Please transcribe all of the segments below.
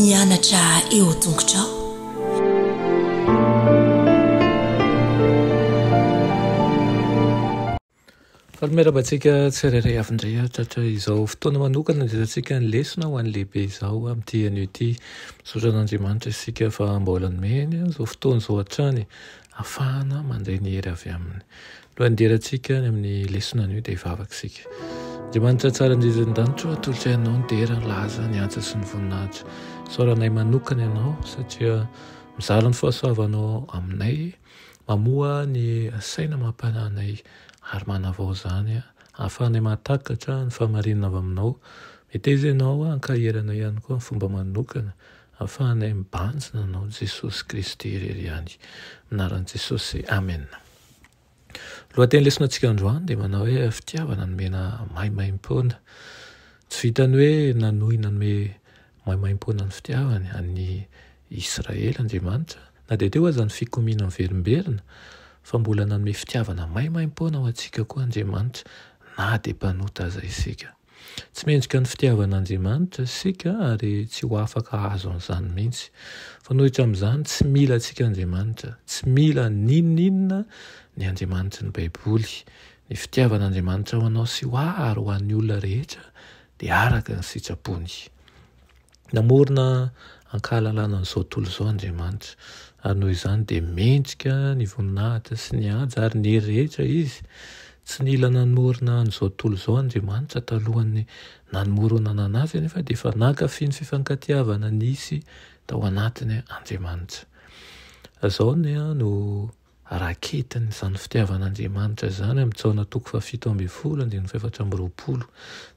Mianatra eo an-tongotrao. Faly miarahaba antsika tsirairay avy indray aho tratra izao fotoana manokana andraisantsika ny lesona ho an'ny lehibe izao amin'ity anio ity. Misaotra an'Andriamanitra isika fa mbola nomeny izao fotoana izao hatrany ahafahana mandray ny hery avy aminy. Alohan'ny hidirantsika any amin'ny lesona anio dia hivavaka isika. Andriamanitra tsara indrindra any an-danitra ô, atolotray Anao ny dera, ny laza, ny antsa sy ny voninahitra. Isaoranay manokana Ianao satria mizara ny fahasoavanao aminay, mamoha ny saina amam-panahy anay ary manavao izany ahafahanay mahatakatra ny fahamarinana avy Aminao. Meteza Ianao hankahery anay ihany koa amin'ny fomba manokana ahafahanay mibanjina Anao Jesosy Kristy irery ihany. Amin'ny anaran'i Jesosy, Amena. Lohateny lesonatsika androany dia manao hoe fitiavana nomena maimaimpoana. Tsy vitan'ny hoe nanohy nanome maimaimpoana ny fitiavany an'i Israely Andriamanitra, na dia teo aza ny fikomiana miverimberina, fa mbola nanome fitiavana maimaimpoana ho antsika koa Andriamanitra na dia mpanota aza isika. Tsy mendrika ny fitiavan'Andriamanitra isika ary tsy ho afaka hahazo an'izany mihitsy. Mifanohitra amin'izany, tsy mila antsika Andriamanitra. Tsy mila n'inon'inona ny Andriamanitry ny Baiboly. Ny fitiavan'Andriamanitra ho anao sy ho ahy ary ho an'ny olona rehetra dia araka ny sitrapony. Namorona ankahalalana an'izao tontolo izao Andriamanitra, ary noho izany dia mendrika ny voninahitra sy ny haja ary ny hery rehetra Izy. Tsy nila nanorina an'izao tontolo izao Andriamanitra talohan'ny namoronana Azy anefa dia efa nankafy ny fifankatiavana nisy tao anatiny Andriamanitra. Izao no Raketin' izany fitiavan' Andriamanitra izany amin'ny Jaona toko fahafito ambinifolo andininy fahefatra amby 20.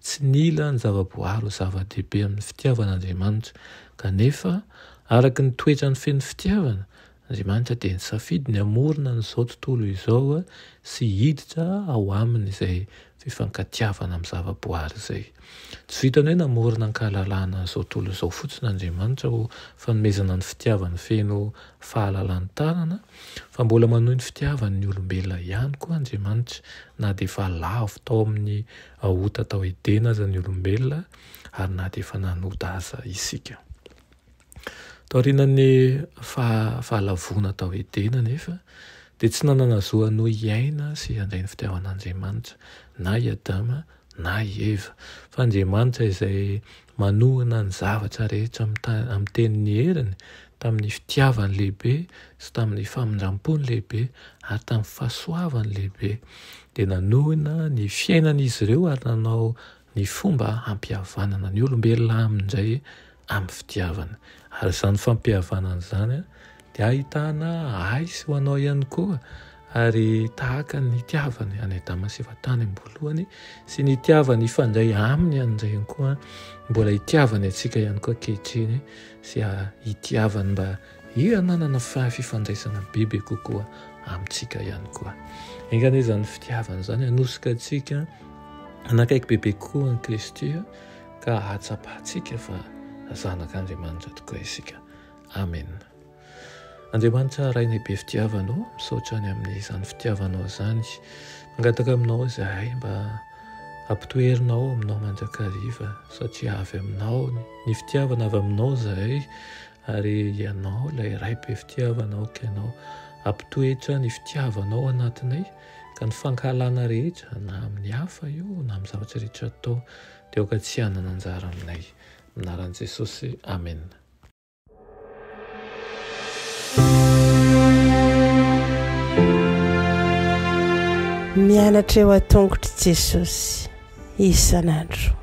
Tsy nila ny zavaboary ho zava-dehibe amin' ny fitiavana Andriamanitra. Kanefa, araka ny toetrany feno fitiavana, Andriamanitra dia nisafidy ny hamorona an' izao tontolo izao sy hiditra ao aminy izay fifankatiavana amin'ny zavaboary izay. Tsy vitan'ny hoe namorona an-kahalalahana an'izao tontolo izao fotsiny Andriamanitra ho fanomezana ny fitiavany feno fahalalan-tanana, fa mbola manohy ny fitiavany ny olombelona ihany koa Andriamanitra, na dia efa lavo tao amin'ny ota tao Edena aza ny olombelona, ary na dia efa nanota aza isika. Taorian'ny fahalavoana tao Edena anefa, dia tsy nanana zo hanohy hiaina sy handray ny fitiavan'Andriamanitra na i Adama na i Eva. Fa Andriamanitra izay manohana ny zavatra rehetra amin'ny tenin'ny heriny, tamin'ny fitiavany lehibe sy tamin'ny famindrampony lehibe ary tamin'ny fahasoavany lehibe, dia nanohina ny fiainan'izy ireo ary nanao ny fomba hampihavanana ny olombelona aminy indray amin'ny fitiavana. Ary izany fampihavanana izany dia ahitana ahy sy ho anao ihany koa, ary tahaka ny nitiavany an'i Adama sy Eva tany am-boalohany sy ny nitiavany hifandray aminy ihany indray ihany koa, mbola itiavany antsika ihany koa ankehitriny sy hitiavany mba hihananana fifandraisana bebe kokoa amintsika ihany koa. Enga anie izany fitiavana izany hanosika antsika hanakaiky bebe kokoa an'i Kristy ka hahatsapantsika fa zanak'Andriamanitra tokoa isika. Amena. Andriamanitra Rainay be fitiavana ô, misaotra ny amin'izany fitiavanao izany. Mangataka aminao izahay mba ampitoherinao aminao mandrakariva satria avy aminao ny fitiavana avy aminao izahay Ary Ianao ilay Ray be fitiavana aoka Ianao hampitoetra ny fitiavanao anatinay ka ny fankahalana rehetra na amin'ny hafa io na amin'ny zavatra rehetra atao dia aoka tsy hanana anjara aminay. Amin'ny anaran'i Jesosy, Amena. Mianatra eo an-tongotr'i Jesosy isan'andro.